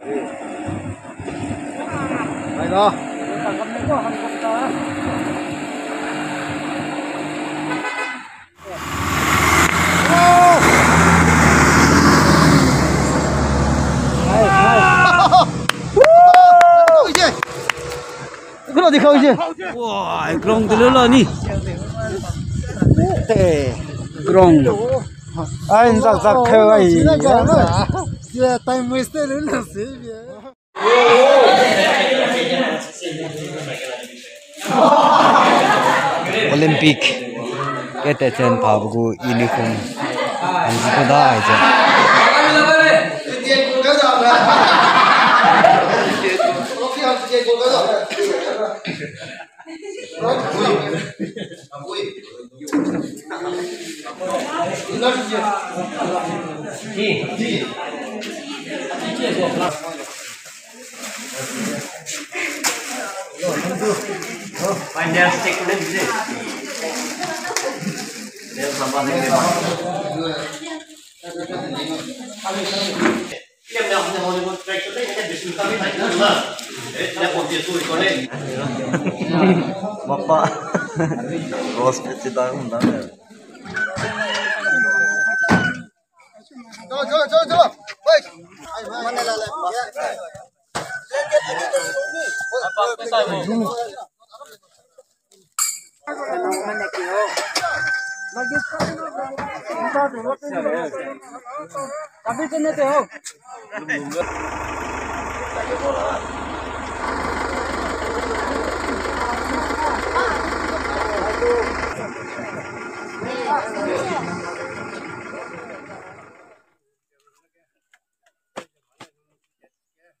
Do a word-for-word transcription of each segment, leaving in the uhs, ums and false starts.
Hai da. Woo! Nice, nice. Woo! Kena di kau je. Wah, ground de lo la ni. Te. Ground. Ai, nzak zak kheu ai. Time waste le na se bia. Olympic. Kete chen pa bu gu uniform. Ang ji ko da ai je. Mapa. Rose pe ti da um da.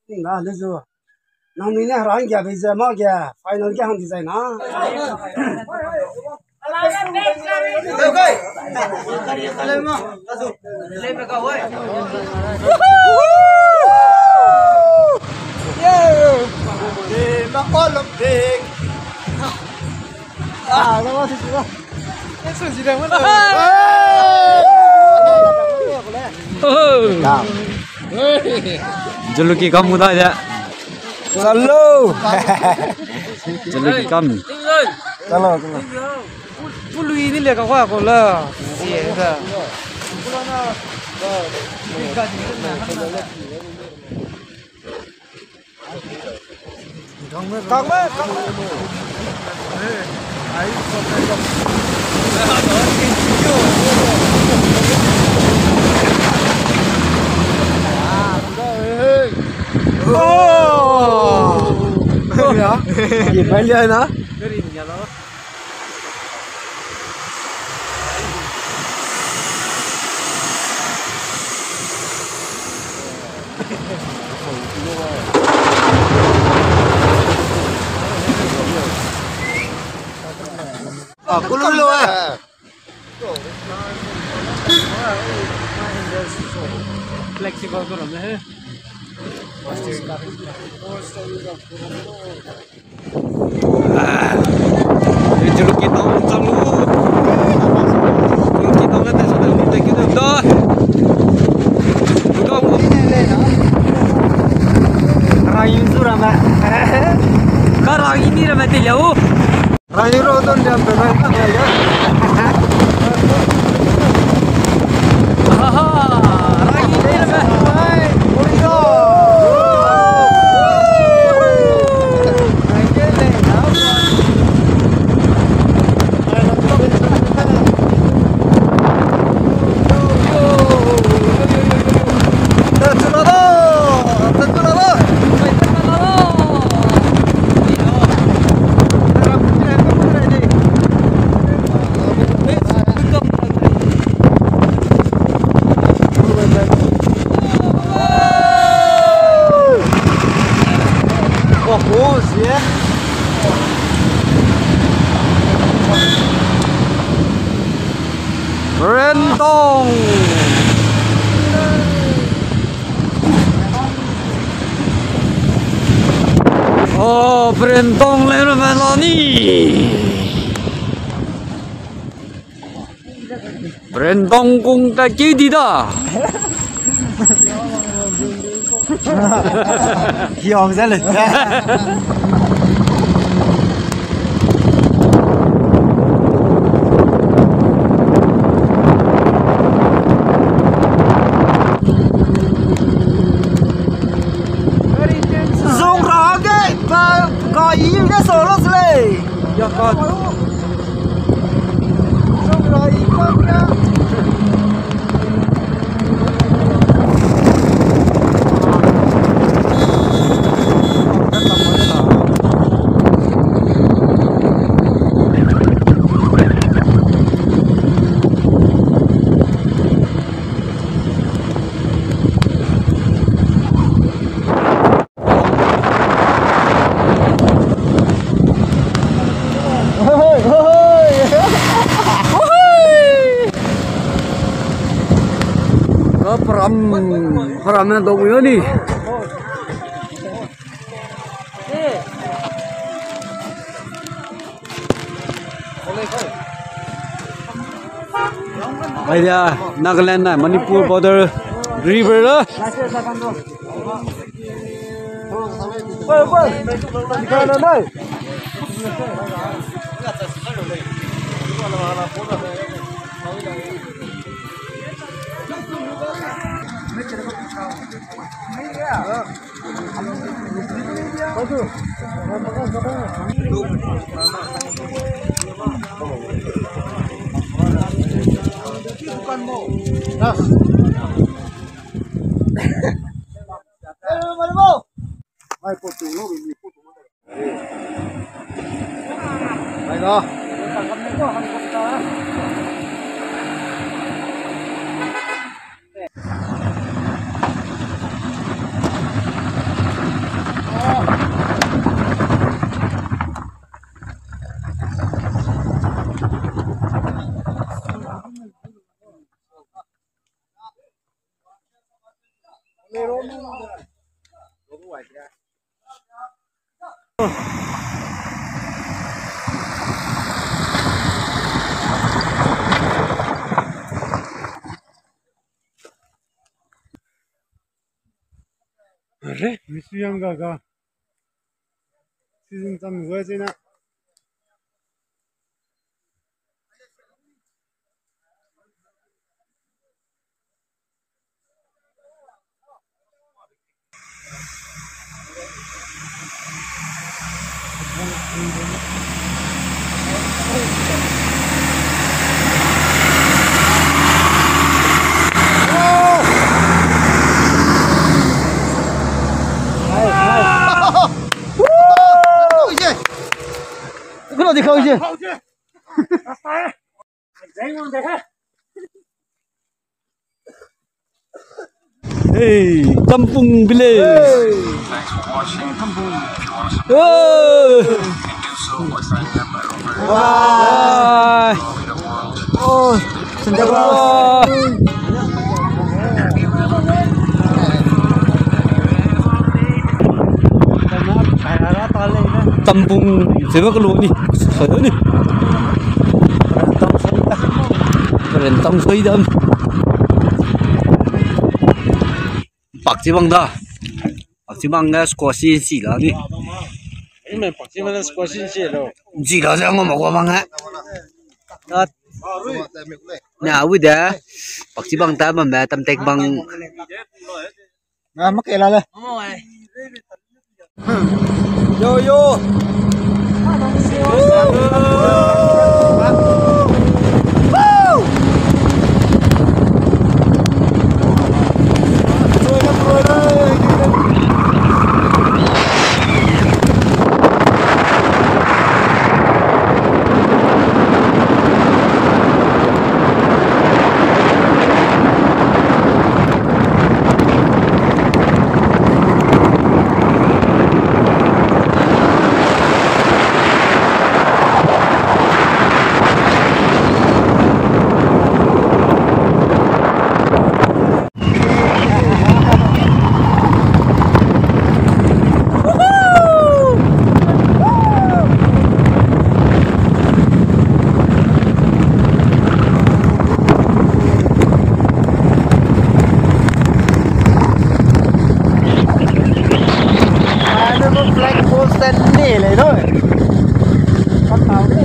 Ting da, lezu. Nangnui ne hera hangge bei ze mâ ge final ge hang di zai na. Juluki kam mu da ya. Chalo. Juluki kam. Chalo, chalo. Pului ni le ka kwa ko la. Ye da. Kangme, kangme. Oh! Ya. Ye, bali na. Ah, kulu lo, eh. Flexible ko ram he. Juluki town chang lu. Juluki town ne te sa te lu te ki da. Ka rang yin zu ramme. Ka rang yin ni ramme te liau. Rang yin ro don diam te rang ta ya. Aha, rang yin ni ramme. Brentong. Oh, Brentong le ramme la ni. Brentong kung ta ki di da. Hiong ze le. Zong ra ge, ka, ka i ne so lo se lei. Ya ka. Zong ra i ka ya. Ka param, param na dong yo ni. Idea, Nagaland na Manipur border river la. Are, misu yang ga ga. Season cham gua zena. Hey, Tampung village. Hey. Bye. Oh, Santa Claus. Tampung, sebe kelu ni. Sebe ni. Rentang soi dam. Pakchi bang da. Pakchi bang da squash si la ni. Ime pakchi bang da squash si lo. Si la ze ngom ko bang e. Tat. Na wi de. Pakchi bang ta bam be tam tek bang. Na mak ke la le. Yo, yo. Lei doi. Ka tau de.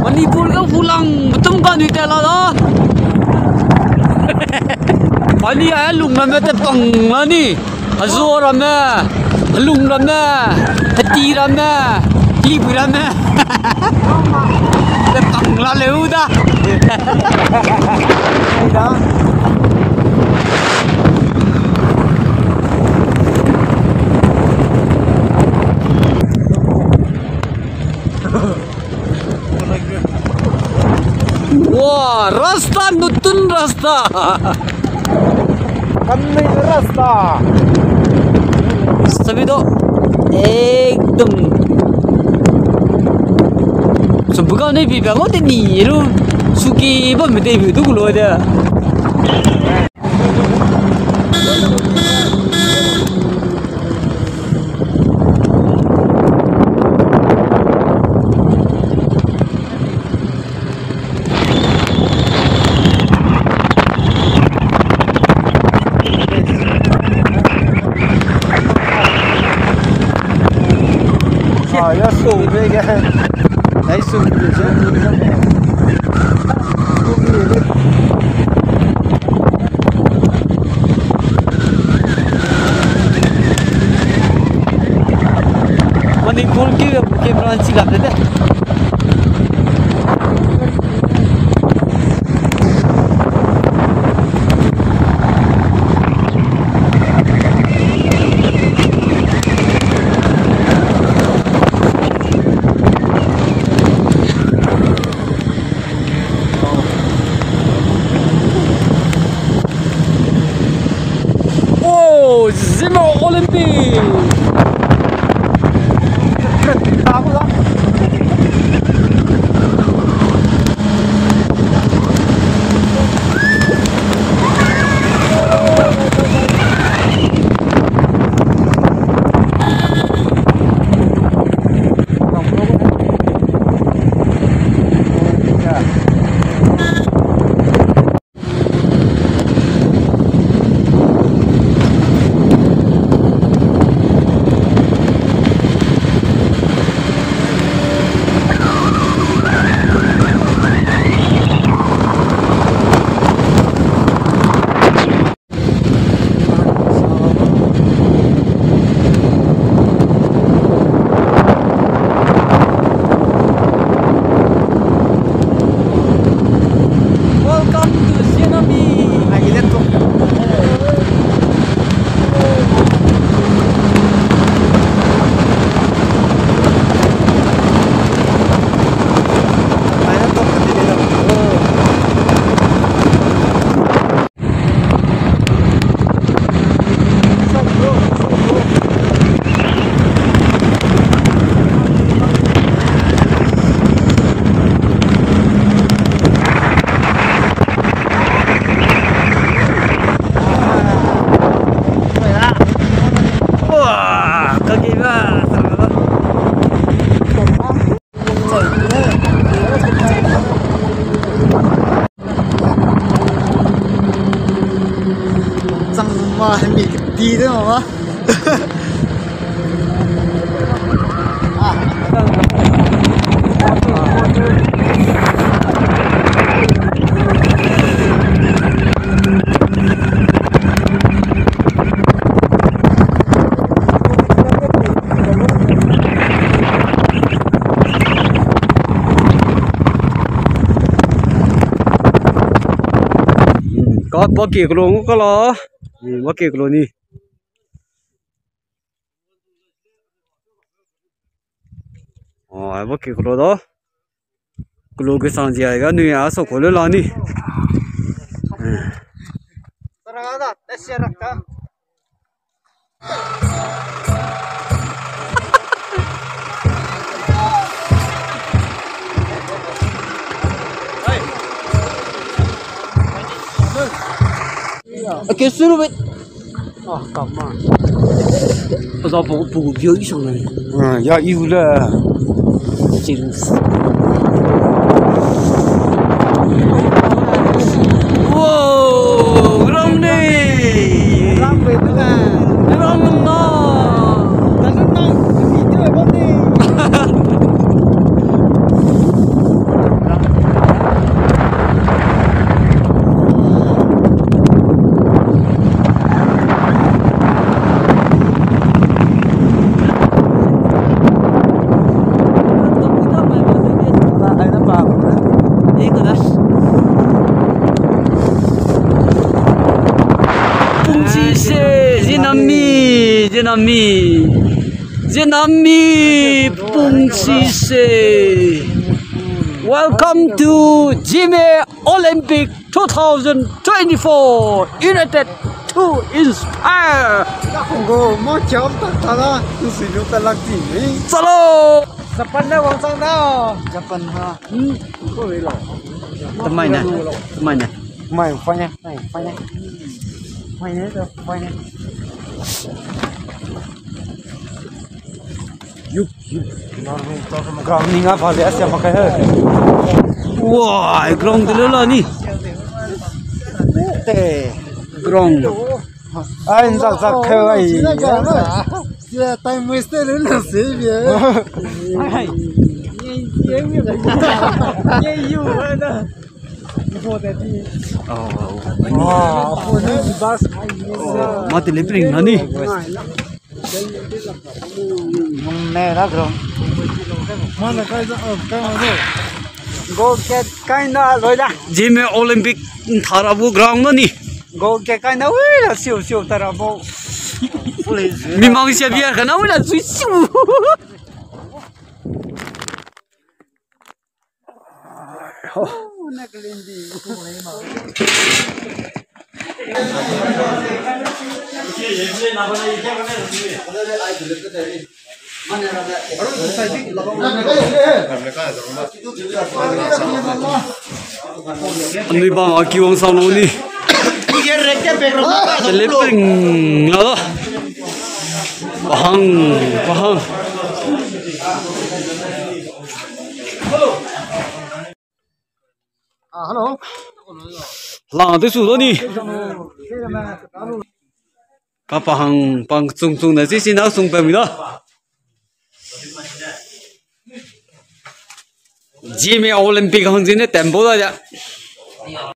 Manipur ga hulang betum ga nui te la da. Ani a lung na me te pang la ni. Azo ramme, helung ramme, heti ramme, libu ramme. Te pang la leu da. Wah, rasta, nutun rasta. Kanmei rasta. Sabi do. Ekdom. Subuka ne bi ba mo te ni lu. Suki ba me te bi du lo de. Ah, ya su be ge. Ai su be ge. Manipur ki camera chi lak de. Oh, Zeme Olympic! Welcome to Sienami. Chang ma hemi kedi de ma. Ka ba ke kelo ngu kala. Ba ke kelo ni. Oh, ai ba ke kelo da. Kelo ke sang ji ai ga nui a so ko le la ni. Okay, suru bet. Ah, kama. Pada pu, pu, bio isang na. Ah, ya iu le. Serious. Wow, ground ne. Ground ne. Ground na. Pungchi se, zinami, zinami, zinami, pungchi se. Welcome to Zeme Olympic two thousand twenty-four, United to Inspire. Go, mo kyam tak tala, tu si lu ta lak ti ni. Chalo. Japan na wang chang da. Japan ha. Hmm. Tamai ne, tamai ne. Mai, fine, mai, fine. Fine, fine. Yup, yup. Ground ni nga pha le asia makai he. Wah, ground de lo la ni. Te. Ground. Ai, nzak zak kheu ai. Sila time waste le na se bie. Ai. Ye ye mi. Ye yu na. Oh, oh, oh. Ah, apo ni bus. Oh, mate le pring na ni. Nung ne la ground. Mana kai za, oh, kai ma zo. Goal kick kai na loi la. Zeme Olympic nthara bu ground na ni. Goal kick kai na wi la siu siu tara bo. Mi mang sia bia ka na wi la zui siu. Anui bang a kiwang sang lo ni. Telepeng la da. Pahang, pahang. Ah, hello. Lang de su lo ni. Ka pahang pang chung chung na si si na sung pe mi da. Zeme Olympic hang zine tembo da ya.